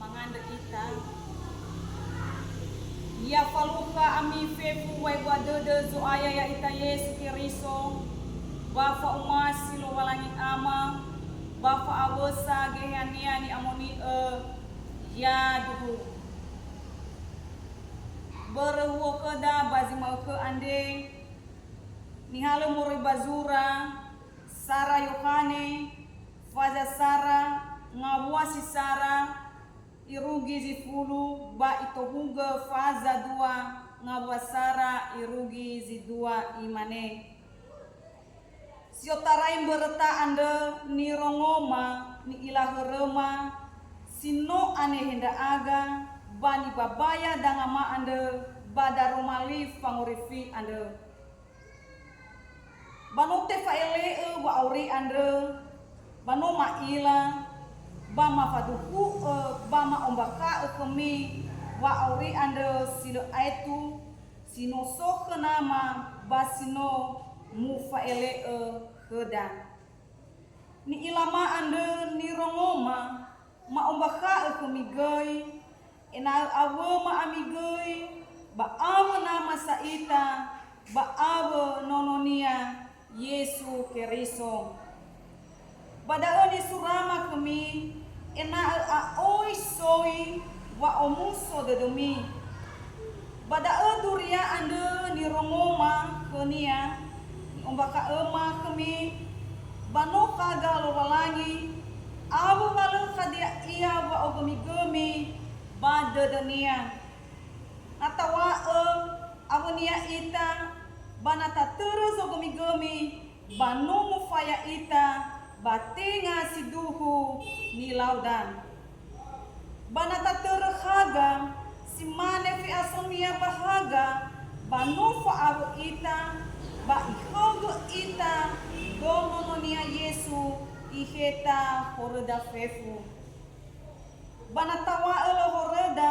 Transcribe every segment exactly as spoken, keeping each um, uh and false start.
Mangandrö ita. Ya falukha ami fefu wa'ebua dödö Zo'aya ya'ita Yesu Keriso, ba fa'omasi Lowalangi Ama, ba fa'awösa Geheha-Nia ni'amoni'ö, yaduhu. Börö huo khöda ba zi ma'ökhö andre, nihalö moroi ba zura, sara Yohane, faza sara, ngawua si sara, irugi zi fulu, ba itohugö faza dua, ngawua sara, irugi zi dua, imane, Si otarai mböröta andrö nirongoma, ni'ila höröma, si no anehe ndra'aga, ba nibabaya dangama andrö ba daroma li fangorifi andrö. Ba no tefa'ele'ö wa'auri andrö, ba no ma'ila, ba mafaduhu'ö, ba ma'ombakha'ö khömi wa'auri andrö si lö aetu, si no so khö Nama ba si no mufa'ele'ö khöda. Ni'ilama andrö nirongoma, ma'ombakha'ö khömi göi, ena'ö awöma ami göi, ba awö Nama sa'ita, ba awö Nono-Nia, Yesu Keriso. Ba da'ö nisurama khömi, ena'ö a'oi soi wa'omuso dödömi. Ba da'ö duria andrö nirongoma khö-Nia, ni'ombakha'öma khömi, ba no khaga Lowalangi, awö wa lö hadia ia wa'ogömigömi ba dödö-Nia. Na taw̃a'ö awö-Nia ita, ba na tatörö zogömigömi, ba no mufaya ita, ba tenga si duhu nilauda. Ba na tatörö haga, si mane fe'aso-Nia ba haga, ba no fa'awö ita, ba ihaogö ita do Nono-Nia Yesu iheta horöda fefu. Ba na taw̃a'ö lö horöda,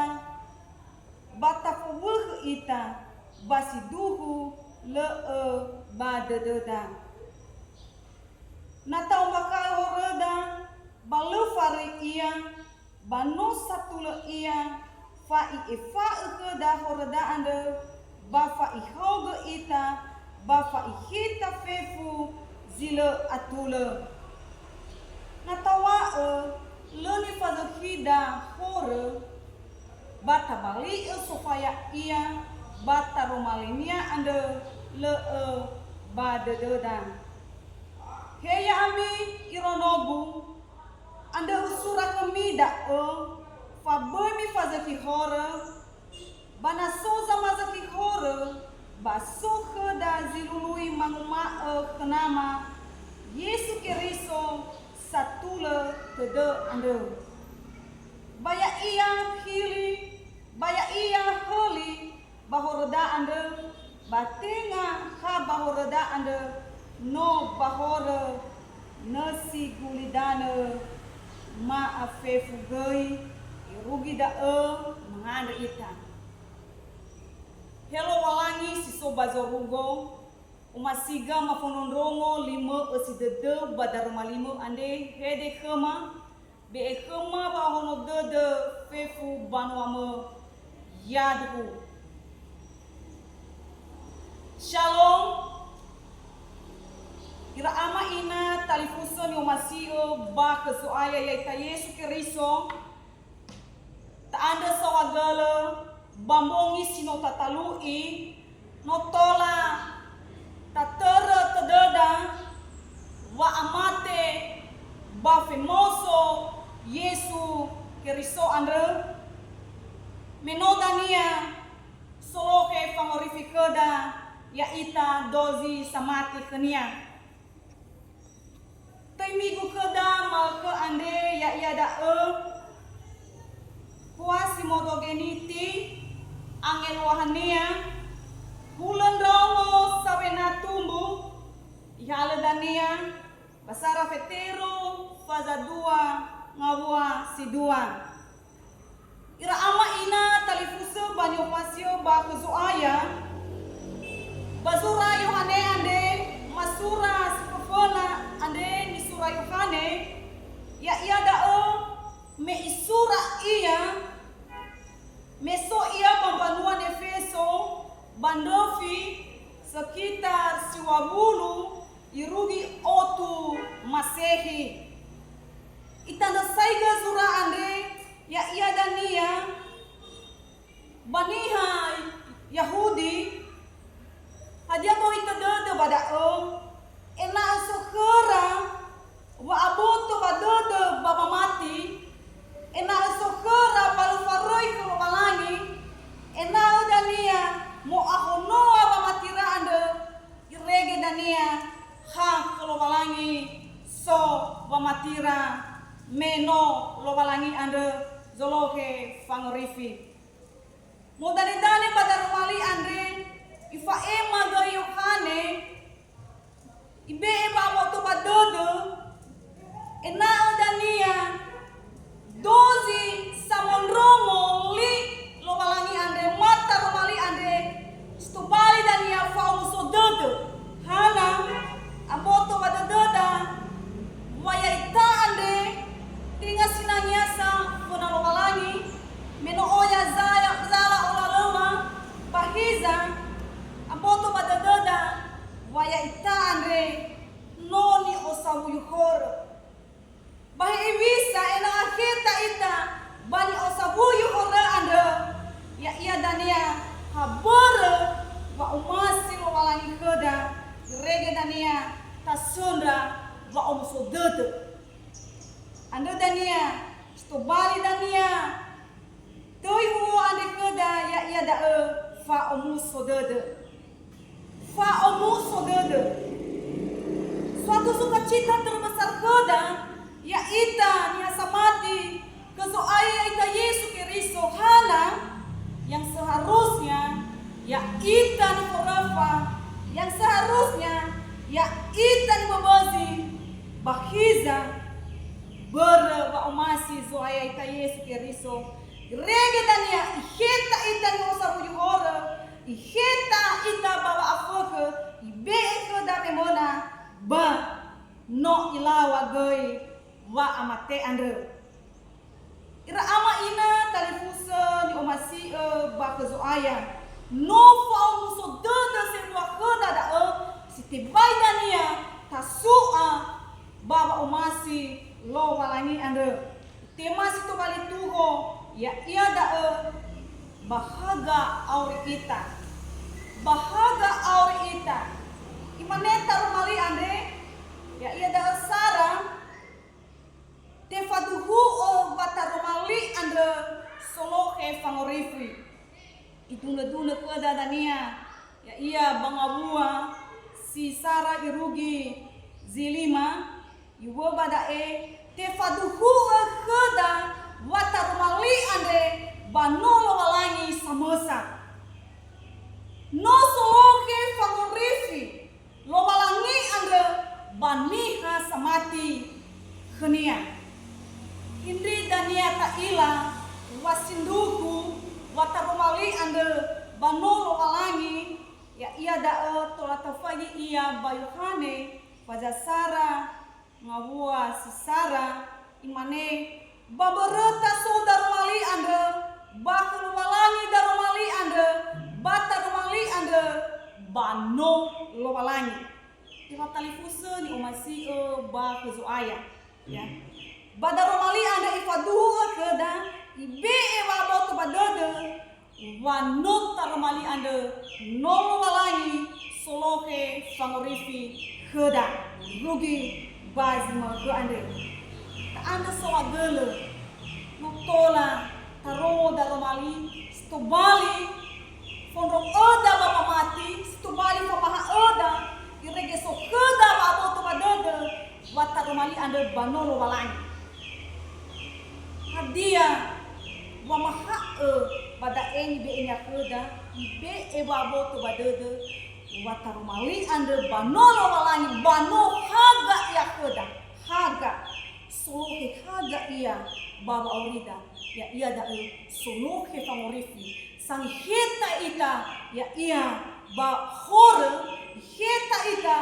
ba tafowökhö ita, ba si duhu lö'ö ba dödöda. Na ta'ombakha'ö horöda, ba lö faröi ia, ba no satulö ia, fa i'efa'ö khöda horöda andrö, ba fa ihaogö ita, ba fa iheta fefu zi lö atulö. Na taw̃a'ö lö nifazökhida horö, ba tabali'ö sofaya ia ba taroma linia andrö lö'ö ba dödöda. He ya'ami iraonogu, andrö usura khömi da'ö, fa böi mifazökhi horö, ba na so zamazökhi horö, ba so khöda zi lului manguma'ö khö Nama, Yesu Keriso satulö tödö andrö. Ba ya'ia hili, ba ya'ia höli ba horöda andrö, ba tenga ha ba horöda andrö, no ba horö nösi gulidanö ma'afefu göi, irugi da'ö mangandrö ita. He Lowalangi si so ba zorugo, omasiga mafondrondrongo limö'ö si dödöu ba daroma limö andre, hede khöma, be'e khöma wa'ahono dödö fefu banuamö, yaduhu. Shalom. Ira ama ina talifusö ni'omasi'ö ba khö Zo'aya ya'ita Yesu Keriso. Ta'andrö saohagölö ba mbongi si no tatalu'i, no tola tatörö tödöda wa'amate ba femaoso Yesu Keriso andrö, me no dania solohe fangorifi khöda ya'ita dozi samati khönia. Töi migu khöda ma'ökhö andre ya'ia da'ö, Kuasi Modogeniti, angeluahania, hulö ndraono sawena tumbu, ihalö dania ba sara Fetero faza dua ngawua si dua. Ira ama ina talifusö ba ni'omasi'ö ba khö Zo'aya, ba zura Yohane andre, masura si föföna andre nisura Yohane, ya'ia da'ö me isura ia Lowalangi andrö zolohe fangorifi. Modane-dane ba daroma li andre, ifa'ema göi Yohane, ibe'e wa'aboto ba dödö, ena'ö dania dozi samondrongo li Lowalangi andre, ma taroma li andre, si tobali dania fa'omuso dödö. Hana, aboto ba dödöda, wa ya'ita andre, tenga sinangea sa föna Lowalangi, me no oya zaya, zala olalöma, ba hiza, aboto ba dödöda, wa ya'ita andre, no ni'osawuyu horö. Ba hewisa ena'ö akheta ita ba ni'osawuyu horö andrö, ya'ia dania ha börö wa'omasi Lowalangi khöda, irege dania tasöndra wa'omuso dödö. Andrö dania, si tobali dania, töi huhuo andre khöda, ya'ia da'ö fa'omuso dödö. Fa'omuso dödö. Suatu sukacita terbesar khöda, ya'ita niha samati khö Zo'aya ya'ita Yesu Keriso, hana yang seharusnya ya'ita niforöfa, yang seharusnya ya'ita niböbözi, ba hiza börö wa'omasi Zo'aya ya'ita Yesu Keriso, irege dania iheta ita ni'osawuyu horö, iheta ita ba wa'afökhö, ibe'e khöda memöna, ba no ilaŵa göi wa'amate andrö. Ira ama ina talifusö ni'omasi'ö ba khö Zo'aya, no fa'omuso dödö sebua khöda da'ö si tebai dania tasu'a ba wa'omasi Lowalangi andrö. Tema si tobali tuho, ya'ia da'ö ba haga auri ita. Ba haga auri ita. Imane taroma li andre, ya'ia da'ö sara, tefaduhu'ö wa taroma li andrö solohe fangorifi. Idunö-dunö khöda dania, ya'ia ba ngawua si sara irugi zi lima, iŵö ba da'e, tefaduhu'ö khöda wa taroma li andre ba no Lowalangi samösa. No solohe fangorifi Lowalangi andrö ba niha samati khö-Nia. Hindri dania ta'ila wa sindruhu wa taroma li andrö ba no Lowalangi, ya'ia da'ö tola tafaigi ia ba Yohane, faza sara ngawua si sara, imane, ba mböröta so daroma li andrö, ba khö Lowalangi daroma li andrö, ba taroma li andrö, ba no Lowalangi. Tefa talifusö ni'omasi'ö ba khö Zo'aya. Ya. Ba daroma li andrö ifaduhu'ö khöda, ibe'e wa'aboto ba dödö, wa no taroma li andrö, no Lowalangi solohe fangorifi khöda, irugi ba zi ma'ökhö andre. Ta'andrö saohagölö, no tola tarongo daroma li, si tobali fondrou öda ba wamati, si tobali famaha'öda, irege so khöda wa'aboto ba dödö, wa taroma li andrö ba no Lowalangi. Hadia wamaha'ö ba da'e nibe'e-Nia khöda, ibe'e wa'aboto ba dödö, wa taroma li andrö ba no Lowalangi, ba no haga ia khöda, haga, solohe haga ia ba wa'aurida, ya'ia da'ö solohe fangorifi. Sangiheta ita, ya'ia ba horö, iheta ita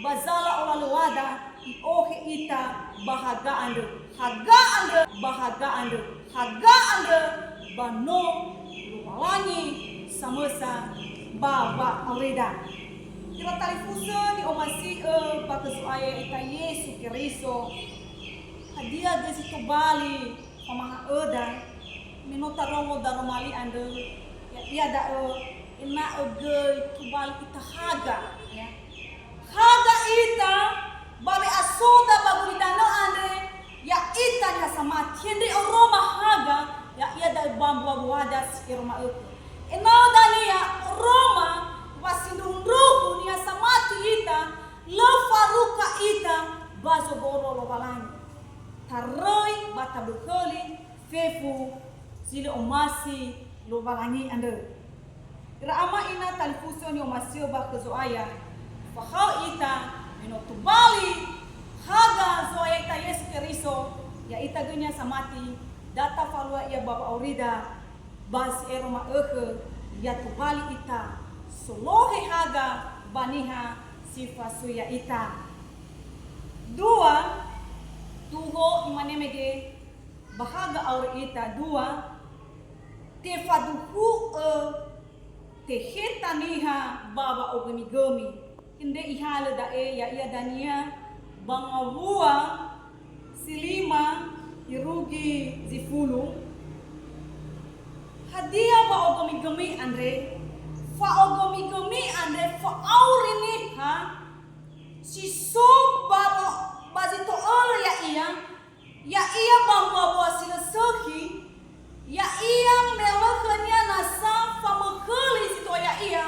ba zala olalöwada, i'ohe ita ba haga andrö, haga andrö, ba haga andrö, haga andrö, ba no Lowalangi samösa ba wa'aurida. Ira talifusö ni'omasi'ö ba khö Zo'aya ita Yesu Keriso. Hadia göi si tobali famaha'öda, me no tarongo daroma li andrö, ya'ia da'ö ena'ö göi tobali ita haga, ya. Haga ita ba we'asoda ba gulidanö andre, ya'ita niha samati, hindri oroma haga, ya'ia da'ö ba mbuabuada si ero ma'ökhö. Ena'ö dania oroma wa sindruhundruhu niha samati ita, lö faruka ita ba zoboro Lowalangi. tarõi ba tabökhöli fefu zi lö omasi Lowalangi andrö. Ira ama ina talifusö ni'omasi'ö ba khö Zo'aya, fahaö ita me no tobali haga Zo'aya ita Yesu Keriso, ya'ita göi niha samati, da tafalua ia ba wa'aurida, ba si ero ma'ökhö, ya tobali ita solohe haga ba niha si fasui ya'ita. Dua, tuho imane mege, ba haga auri ita, dua, tefaduhu'ö teheta niha ba wa'ogömigömi. Inde ihalö da'e, ya'ia dania ba ngawua si lima irugi zi fulu. Hadia wa'ogömigömi andre? Fa'ogömigömi andre fa'auri niha si so ba, ba zi to'ölö ya'ia, ya'ia ba mbawa si lö sökhi, ya'ia me lö khönia nasa famökhöli si to'a ya'ia,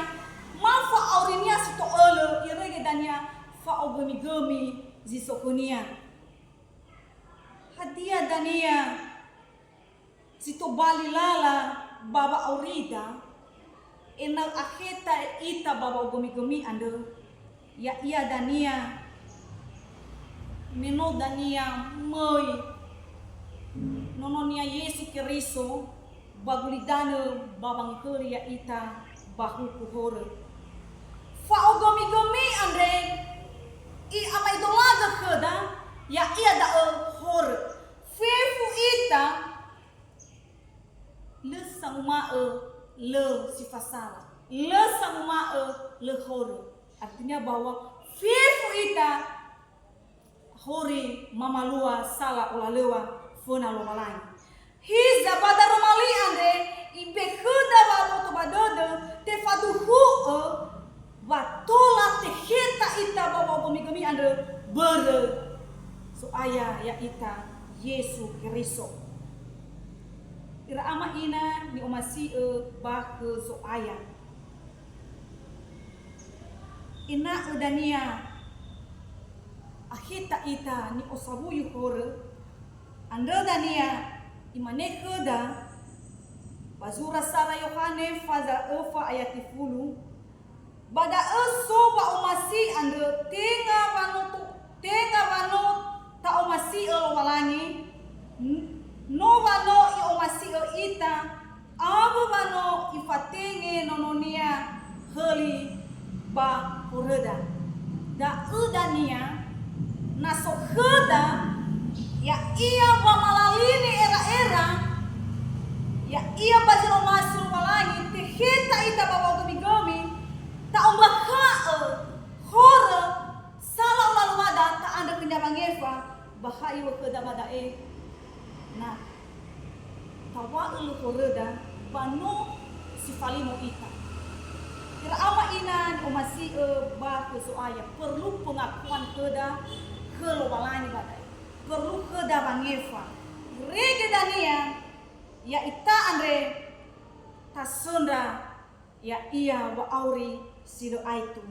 ma fa'aurinia si to'ölö, irege dania fa'ogömigömi zi so khönia. Hadia dania si tobali lala ba wa'aurida, ena'ö akheta ita ba wa'ogömigömi andrö, ya'ia dania me no dania möi nononia Yesu Keriso ba gulidanö ba wangökhöli ya'ita ba huku horö. Fa'ogömigömi andre i'amaedolagö khöda, ya'ia da'ö horö. Fefu ita, lö sanguma'ö lö si fasala, lö sanguma'ö lö horö. Artinya bahwa fefu ita horö mamalua sala olalöŵa föna Lowalangi. Hiza ba daroma li andre, ibekhöda wa'aboto ba dödö, tefaduhu'ö wa tola teheta ita ba wa'ogömigömi andrö börö Zo'aya ya'ita Yesu Keriso. Ira ama ina ni'omasi'ö ba khö Zo'aya. Ena'ö dania akheta ita ni'osawuyu horö, andrö dania imane khöda ba zura sara Yohane faza öfa ayati fulu, ba da'ö so wa'omasi andrö tenga wa no to-, tenga wa no ta'omasi'ö Lowalangi, n-, no wa no i'omasi'ö ita, awö wa no ifatenge nononia höli ba horöda. Da'ö dania, na so khöda, ya'ia wamalalini era'era, ya'ia ba zi lö omasi Lowalangi, teheta ita ba wa'ogömigömi, ta'ombakha'ö horö sala olalöŵada, ta'andrö khönia wangefa, ba ha iŵa'ö khöda ba da'e, na tawa'ö lö horöda, ba no si falimo ita. Ira ama ina ni'omasi'ö ba khö Zo'aya, perlu pengakuan khöda khö Lowalangi ba da'e. Perlu khöda wangefa. Irege dania, ya'ita andre tasöndra ya'ia wa'auri si lö aetu.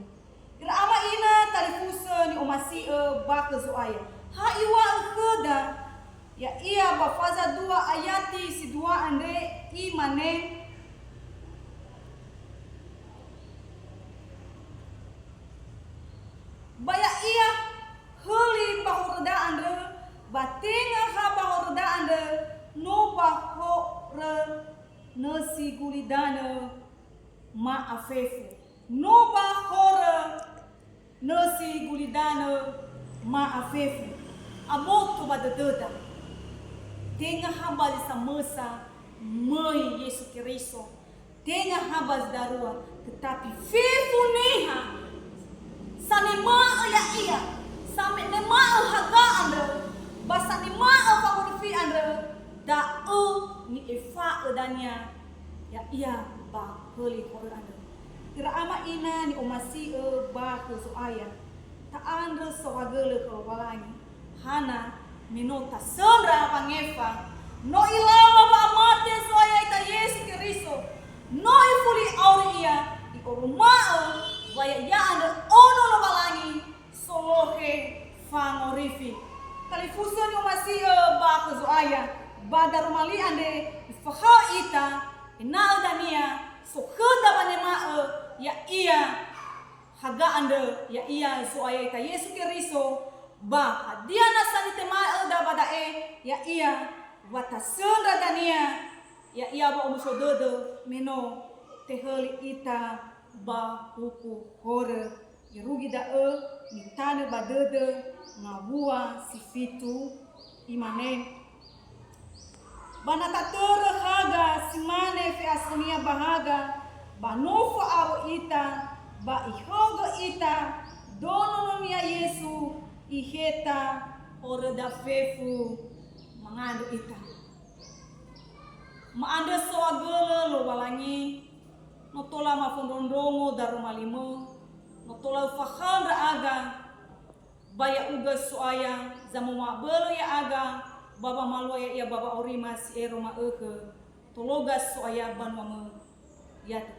Ira ama ina talifusö ni'omasi'ö ba khö Zo'aya. Ha iŵa'ö khöda, ya'ia ba faza dua ayati si dua andre, imane, ba ya'ia höli ba horöda andrö, ba tenga ha ba horöda andrö, no ba horö nösi gulidanö ma'afefu. No ba horö nösi gulidanö ma'afefu. Aboto ba dödöda. Tenga ha ba zi samösa möi Yesu Keriso. Tenga ha ba zi darua, tetapi fefu niha sanema'ö ya'ia, sanema'ö haga andrö, ba sanema'ö fangorifi andrö, da'ö ni'efa'ö dania ya'ia ba höli horö andrö. Ira ama ina ni'omasi'ö ba khö Zo'aya, ta'andrö saohagölö khö Lowalangi. Hana, me no tasöndra wangefa, no ilaŵa wa'amate Zo'aya ita Yesu Keriso, no ifuli auri Ia, i'oroma'ö wa ya'ia andrö Ono Lowalangi, solohe fangorifi. Talifusö ni'omasi'ö Zo'aya, ba daroma li andre ifahaö ita, ena'ö dania so khöda wanema'ö ya'ia haga andrö, ya'ia Zo'aya ita Yesu Keriso, ba hadia nasa nitema'öda ba da'e, ya'ia wa tasöndra dania, ya'ia wa'omuso dödö, me no tehöli ita ba huku horö. Irugi da'ö nitanö ba dödö ngawua si fitu, imane, ba na tatörö haga si mane fe'asönia ba haga, ba no fa'awö ita, ba ihögö ita do nononia Yesu, iheta horöda fefu, mangandrö ita. Ma'andrö soagölö Lowalangi, no tola mafondrondrongo daroma limö, no tola öfahaö ndra'aga, ba ya'ugö So'aya zamoma'abölö ya'aga, ba wamalua ya'ia ba wa'aurima si ero ma'ökhö, tologa So'aya banuamö. Ya'aga.